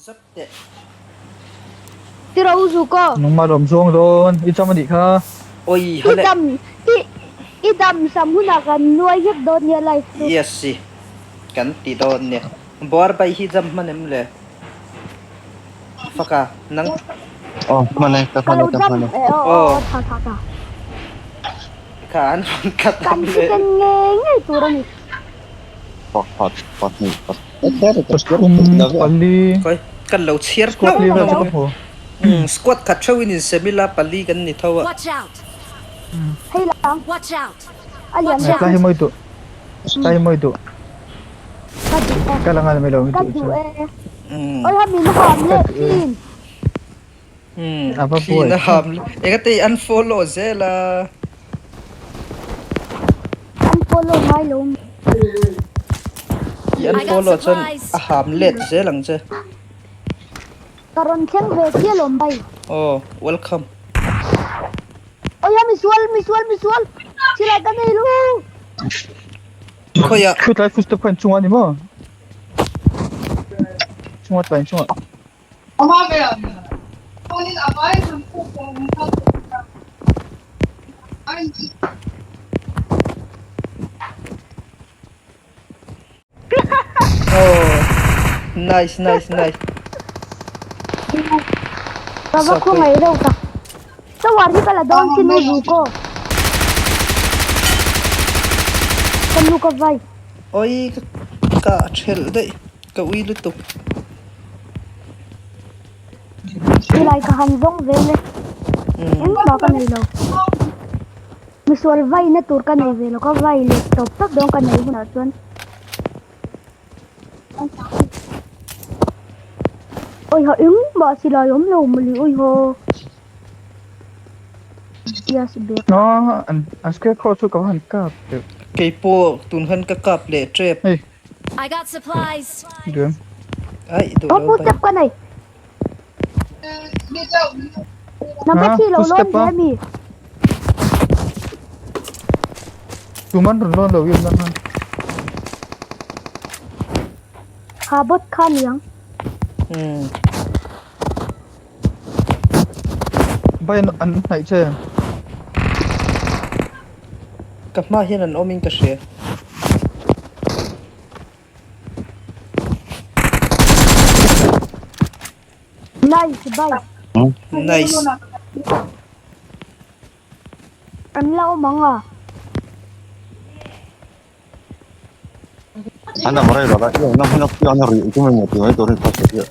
Zap teh. Tiro zu ko. Nangmah lawm zawng dawn i cham anih kha. Oi I hale. dam i i dam sam hunah kan nuai vek dawn nia live chu. Yes i kan ti dawn nia. Buar bai hi jam hman em le? Faka nang. Aw hman e ka Ka hman lo e ka jam hman e. e aw Aw. aw tha tha tha. Kha an rawn cut Kan ang le. thisen ngei ngei tur a ni. Pakhat, pahnih, Pathum, pali. Khawi, kan lo chhiar Squad hlauh level chu hlauh ka hmu. Umm, squad khat theuhin insem ila, pali kan ni tho a. Watch out! Hei lang. Watch out! A lian Tlai deuh. hi mawi duh. Tlai hi mawi duh. Ka duh e. Ka la ngai mai lo mi Ka duh duh chu. e. Umm. Oi ha min ham Ka leh duh e. thin. Umm, A va buai. thina ham leh. Engate unfollow zel a. Unfollow ngai lo. I unfollow chuan a ham let zel ang che. Ka rawn thleng ve chiah lawm bai. Aw, welcome. Awia misual misual misual silai ka nei lo. Khawiah. Chutlai footstep kha inchungah a ni maw? Chungah tlai inchungah. Oh, nice, nice, nice. Ka va khawngaih reuh tak. Tower hi ka la dawn sin u Zuko. Ka nu ka vai. Oi, ka thelh daih. Ka ui lutuk. Silai ka han zawng ve le. Engmah ka nei lo. Misual vai na tur ka nei ve lo ka vai leh tawp tawp dawn ka nei hunah chuan. Oi ha engmah silai awm lo mawle oi ha. Yes bag. Ah, an an scarecrow chu ka va han kap teuh. Keipawh tun khan ka kap leh tep. Hei. I got supplies. Duh em? Ai duh Aw lo pu bai. step ka nei. Number Ha 3 lo pu lawn step ve a. ami. Tuman rawn lawn lo i awm na khan. Kha bot kha niang. Umm. Bai an an hnaih che. Ka hma hian an awm in ka hria. Nice bai. Nice. An la awm ang a. An am rei lo a, i awmna hmun a pian a rih chu mai maw tih mai tur hi ka hre chiah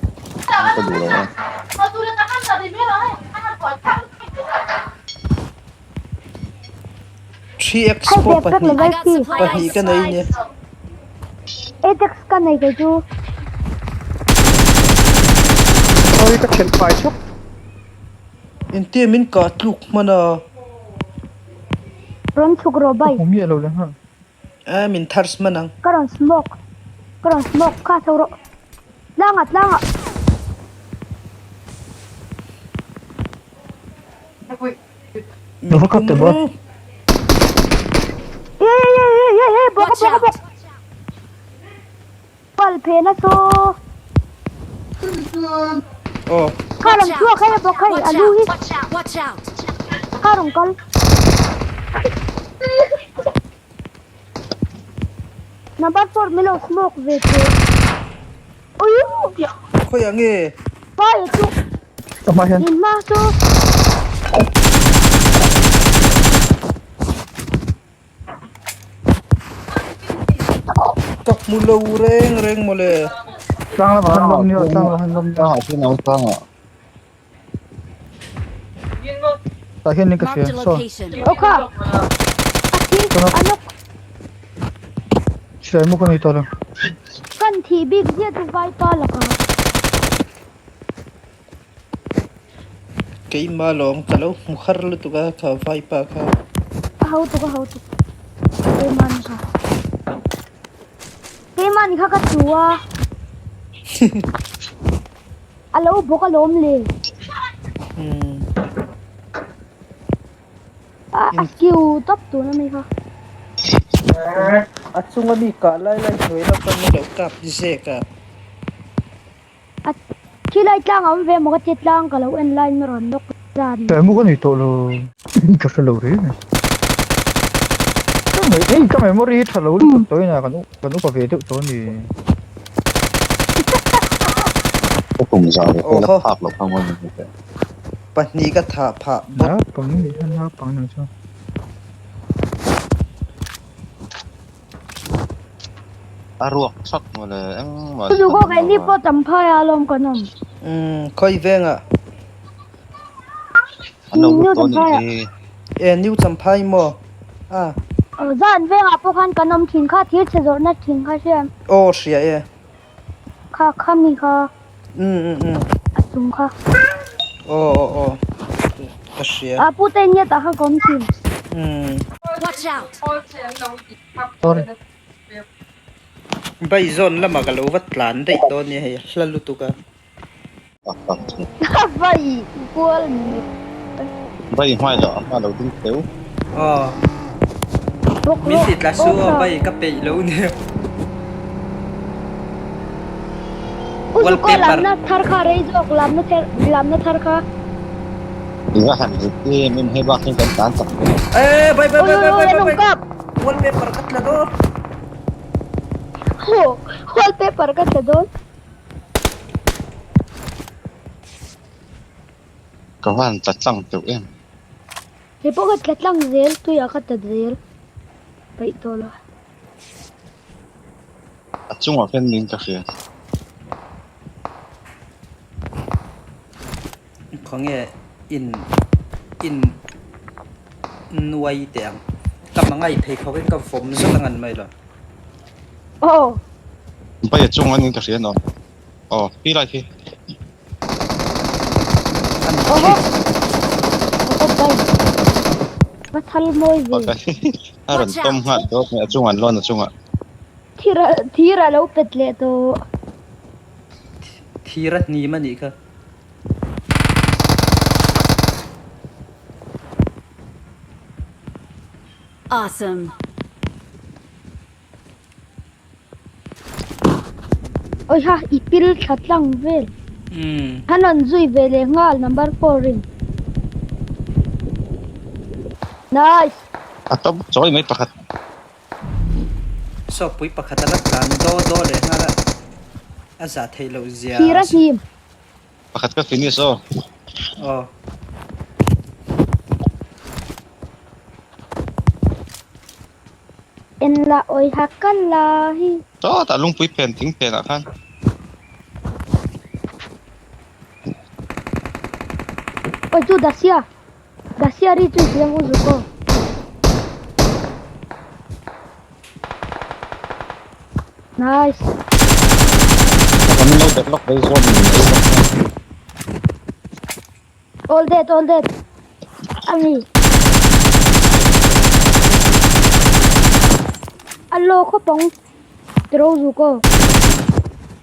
ka duh lo a. 3x Hei pawh backpack pahnih level C. pahnih ka nei nia. 8x ka nei kei chu. Oi ka thelh fai chawk. Engtia min kah tluk hman a. Rawn chhuk rawh bai. Ka hmu miah lo le nghal. A min thars hman ang. Ka rawn smoke. Ka rawn smoke kha chho rawh. Tlangah tlangah. Min va kap teh bawk. E e e e e bawk Watch bawk out! bawk. Pal phe na so. Aw. Kha rawn chhuak hei bawk hei Watch a lu out! hi. Watch out! Watch out! Kha rawn kal. Number 4 milo smoke ve che. Ui. Khawiah nge? Pai chu. Ka hma hian. In hma chu. Ka hmu lo reng reng mawle. Tlang lamah han lawm nia, tlang lamah han lawm nia. Tlangah chuan a awm tlangah. Tah hian in ka Marked hria, a saw. location. Aw kha. A thi, a nawk. Silai mu ka nei tawh lo. Kan thih bik zia chu vaipa lakah. Keimah lawng ka lo hmu har lutuk a kha vaipa kha. A ho tuk a ho tuk. Keimah ni kha. Keimah ni kha ka tu a. A lo bawk alawm le. A skill tawp tun a mi kha. A chunga mi kah lai lai hnuai lawk a mi lo kap zek a. Thilai tlang a awm ve maw ka tia tlang ka lo en laiin a rawn lawk zan. Tlaimu ka nei tawh lo ka hre lo reng e. Ka ngaih hei ka memory hi tha lo lutuk tawh in a kan kan upa ve deuh tawh a ni. Ka kum zah ve pawh la phak loh kha maw ni teh. Pahnih ka thah phah bawk. Naupang nih hian naupang nang chuan. A ruak thak mawle engmah Chu kawk eh ni pawh tam phai a lawm kan awm. Umm khawi vengah. An lo lut tawh anih hi. E new champhai maw a. Aw zan vengah pawh khan kan awm thin kha thir chhe zawrhna thin kha hria em. Aw hria e. Kha kha mi kha. Umm umm umm. A chung kha. Aw aw aw ka hria. A pu te nge tah kha ka awm thin. Umm. Watch out! Sorry. Bai zawn lamah ka lo va tlan daih dawn nia hei hla lutuk a. Vai kual ni. Vai hmai lo a hma lo ding teu. Aw. Min ti tla su aw vai ka peih lo nia. Uzuko lamna thar kha rei zawk lamna thar lamna thar kha. I va han rit em em hei bak hian kan tlan chak tawh. Ee bai bai bai bai bai bai. Wallpaper ka tla dawn. Ho wallpaper ka tla dawn. Ka van tla tlang teuh em. Kei pawh ka tla tlang zel tuiah ka tla zel peih tawh lo. A chungah khian min ka hria. Khawnge in in nuai teh ang. Ka hmangaih phei khawk in ka vawm zet ang an mai lo. Aw. Bai a chung an in ka hria no. Aw khi lai khi. Oho. Oho bai. Va thal mawi ve. A rawn tawm nghal dawt mai a chung an lawn a chungah. Thir thir a lo pet leh tawh. Thir a hnim a nih kha. Awesome. Awiha i pil thla tlang vel. An rawn zui ve leh nghal number four in. Nice. A top chawi mai pakhat. Saw pui pakhat a la tlan daw daw leh nghal a, a zah theih loh zia. Thir a hnim. Pakhat ka finish aw. Aw. En la awi ha ka la hi. Sawtah lungpui phen thing phen ah khan. Awi chu Dacia. Dacia ri chu siam u zuk aw. Nice. Kan lo deadlock ve zawn in ei bawk a. All dead, all dead. Ami. Allo khawpang tiro zuk aw.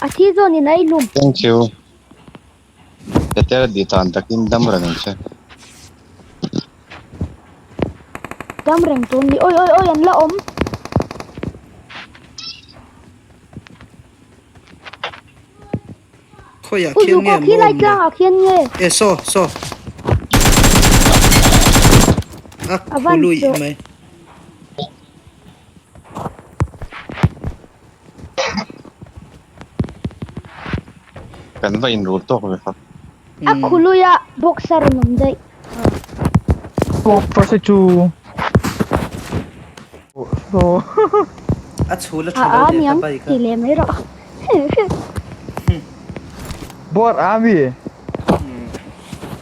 A thi zawn in a i lum. Thank you. Petera di tan takin dam reng ang che. Dam reng tur ni. Oi oi oi an la awm. Khawiah khian nge Khi lai tlangah khian nge? E saw saw. A khului mai. Kan va inrul tawk ve kha. A khului a boxer an awm daih. Oh, first chu. So. A chhul a tha lo leh ta bai kha. Ti leh mai rawh. Bor a mi.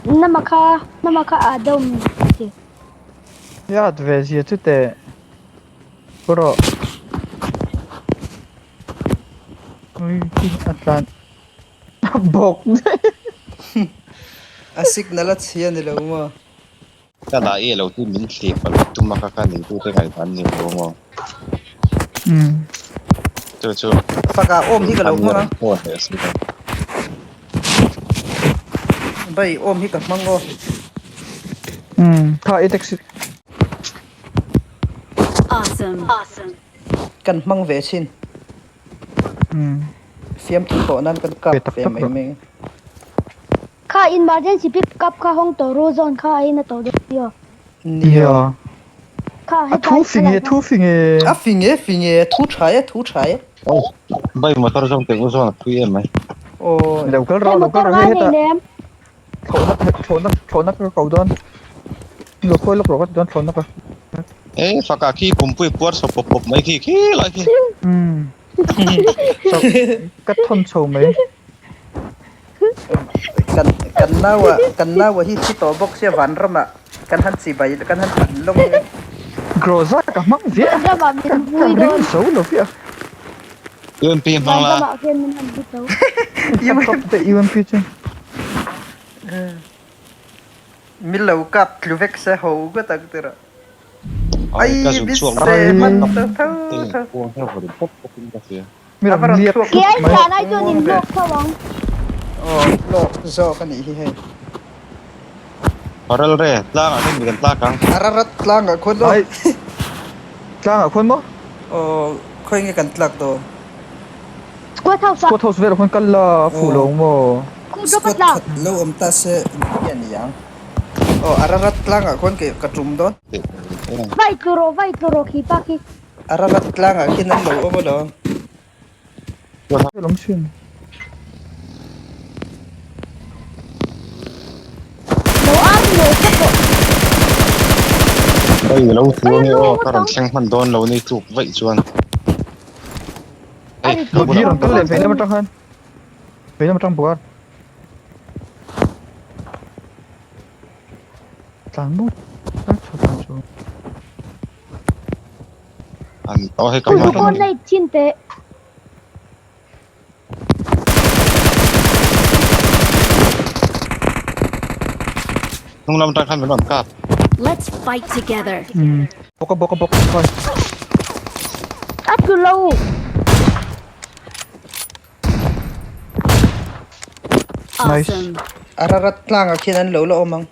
Nama kha nama kha a deuh mi ti. Yat ve zia chu teh. Rawh. Ui a tlan a bawk daih. A signal a chhia ni lo maw? Ka dah i lo hi min thlip a lo tum a ka ka neitu te ngaihdan ni lo maw? Chu chu. Faka awm hi ka lo hmang a. Bai awm hi ka hmang aw. Kha i taxi. Awesome. Awesome. Kan hmang ve thin. Fiamthu thawh nan kan kap ve mai mai. Kha emergency pick up kha hawng tawh ru zawn kha a in a tawh dawn nia. Nia. Kha A thu hetlai fing e thalai thu fing e. A fing e fing e thu tha e thu tha e. Oi bai motor zawng teh u zawn a thui em mai. Aw. Lo kal Hei rawh lo kal motor rawh ngai hei hetah nei nem. thlawhna thlawhna thlawhna ka ko dawn. Lo khawi lawk rawh ka ti dawn thlawhna ka. E faka khi pumpui puar chho pawp pawp mai khi khi lai khi. Umm. Ka thawn chho mai. Kan kan naua kan naua hi thi tawh bawk sia vanramah kan han chi bai kan han pan lawng e. Groza ka hmang viah Vanramah min ka vui ring dawn. zo lo viah. UMP hmang la. Vanramah khian min han vui zo. Ka top te UMP chu. Min lo kap tlu vek se ho ngawt ang tirah. Ai ka Ai zuk min chhuak se hman ta tho tho. Mi A va rawn rawn liak thluak thut Kiai mai. tlan ai chuan muang in ve. hlawk tho ang. Aw hlawk zawk a nih hi hei. Parel re tlangah hian mi kan tlak ang. Ararat tlangah khuan maw? Ai tlangah khuan maw? Aw khawi nge kan tlak dawn? Squad house ah. Squad house velah khuan kal la a fuh lo ang maw? Khu drop a Squad tlak. khat lo awm ta se hi a ni ang. Aw Ararat tlangah khuan kei ka tum dawn. Vai tlu rawh vai tlu rawh khi pa khi. Ararat tlangah khian an lo awm alawm. Lawm thin. Lo ar leh tlat rawh. Vai lo Oi tlu ange lo aw ka ngawt rawn ang. thleng hman dawn lo ni tluk vaih chuan. A Hei ri ka tluk bulah Hi rawn awm kal lo leh ang vei che. lam atang khan. Vei lam atang bawk a. Tlan maw tlan chho tlan chho. An aw hei ka Pu hma Zukawn hian. nei chin teh. Hnung lam atang khan min rawn kap. Let's fight together. Umm bawk a bawk a bawk a. A tlu lo. Nice. Awesome. Ararat tlangah khian an lo la awm ang.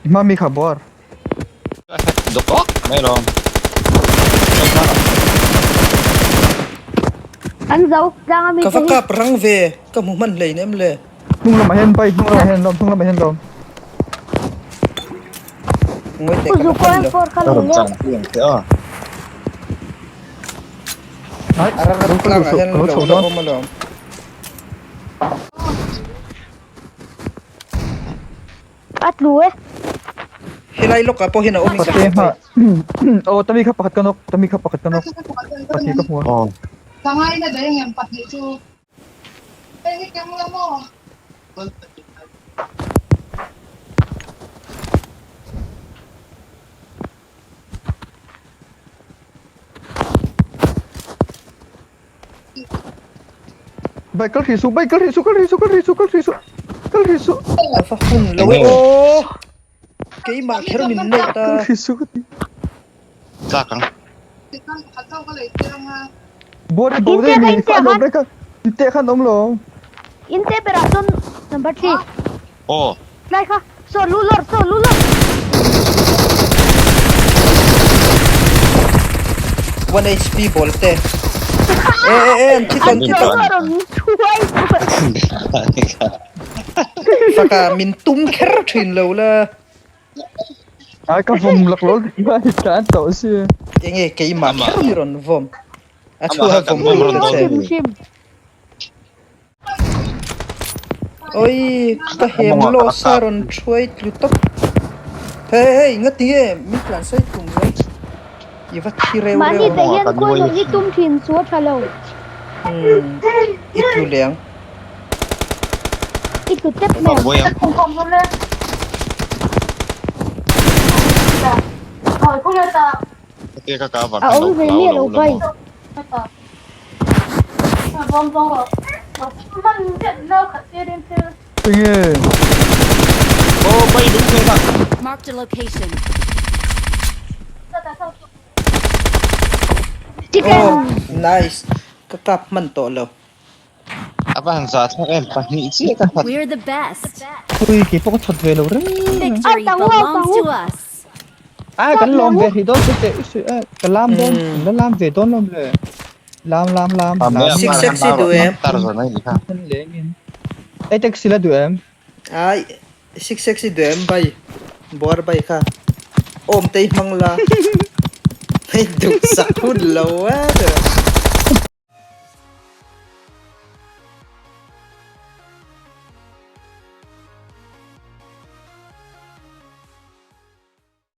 I hma mi kha buar. Dawk mai lawm. An zo tlang a mi Ka te va hi. kap rang ve, ka hmu hman hlein em le. Hnung lamah hian bike hnung lamah hian lawm hnung lamah hian lawm. Ngawi teh Pu ka la Zuko hman lo. M4 kha Ka lo rawn leh. chang pui ang che aw. Ai Ararat lo kal duh tlangah suh hian ka lo lo chho la dawn. awm alawm. A tlu e. Helai lawkah pawh hian a awm in ka Pate hre hma mai. aw tami kha pakhat ka nawk tami kha pakhat ka nawk pahnih ka hmu a. Aw. Bike kal hrih suh bike kal hrih suh kal hrih suh kal hrih suh kal hrih suh kal hrih suh. A va hun lo e aw. Keimah kher min nei ta. Kal hrih suh ka ti. Tlak ang. Buar i bo daih mi kha an awm reng kha inte khan awm lo. Inte berah chuan number 3. Aw. Tlai kha saw lu lawr saw lu lawr. One HP ball te. E e e an thi tawn thi tawn. Faka min tum kher thin lo la. Ai ka vawm lak lo ai tlan tawh si. Enge keimah kher mi rawn vawm. A thu a vawm rawn ta che. Oi ka hem loss a rawn thuai tlu tawp. Hey hey ngati nge min tlan sawi tum mai. I va thi reu reu. Mahni te hian khawi nawh hi tum thin chu a tha lo. Umm i tlu leh ang. I tlu tep mai ang. A awm ve miah lo bai. Enge. Marked a location. Chicken. Oh nice ka kap hman tawh lo. A va han za thlak em pahnih chiah ka khat. We're the best. Ui kei pawh ka chhat ve lo reng. Victory belongs to us. Ai kan lawm ve hrih dawn chu teh i suih e ka lam dawn la lam ve dawn lawm le lam lam lam lam Six sexy duh em. Tar zawn a nih kha. Lengin. Ei taxi la duh em? Ai 6x i duh em bai buar bai kha awm te i hmang la. Hei duh sak hun lo a.